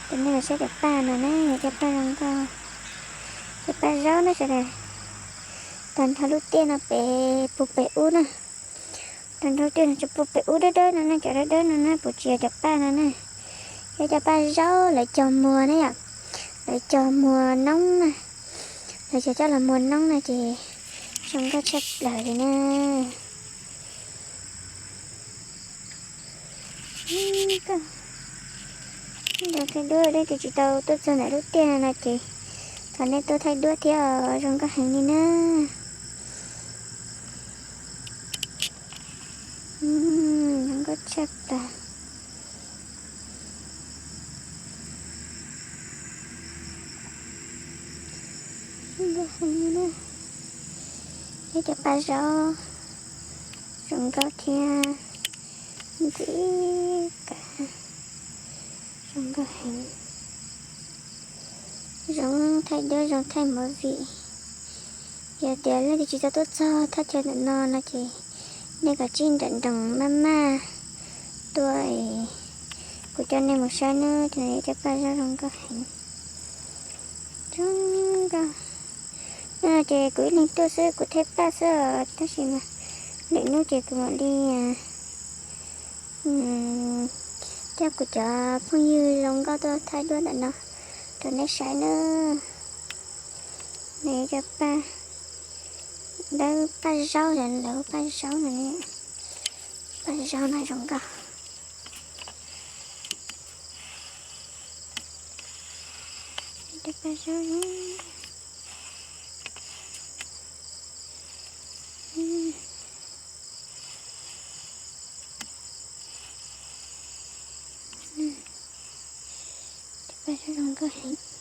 Cov nej los saib cov paj no na, cov paj zoo nkauj, cov paj zaub na sawv daws. Tag nrho lub tiaj no pem puag pem ub na, tag nrho lub tiaj no tsuas puag pem ub dawb dawb no na, cov dawb dawb no na puas tsis yog cov paj no na. Yog cov paj zaub lawv cog muag na yom, lawv cog muag noob na, lawv cog coj los muag noob na ces zoo nkauj tshaj plaws li na. Thaij duab, leej twg tsis tau tuaj txog ntawm lub tiaj no no ces thov nej tuaj thaij duab thiab, zoo nkauj heev li na. Zoo nkauj tshaj plaws. Ib cov paj zaub zoo nkauj thiab ntxim kawg, zoo nkauj heev, zoo thaij duab zoo thaij movie. Yog tias leej twg tsis tau tuaj txog thaj chaw ntawm no no ces nej kom tsij nrawm nroos maj maj tuaj es kuv coj nej mus saib nawb. Cov paj zaub zoo nkauj heev, zoo nkauj. No ces kuv ib leeg tuaj xwb, kuv thaij paj xwb os, tab sis mas lwm hnub ces kuv mam li coj kuv cov phooj ywg zoo nkauj tuaj thaij duab ntawm no rau nej saib nawb. Nws cov paj dawb, paj zaub, lawv paj zaub no, paj zaub no zoo nkauj. Cov paj zaub, cov paj zaub zoo nkauj heev.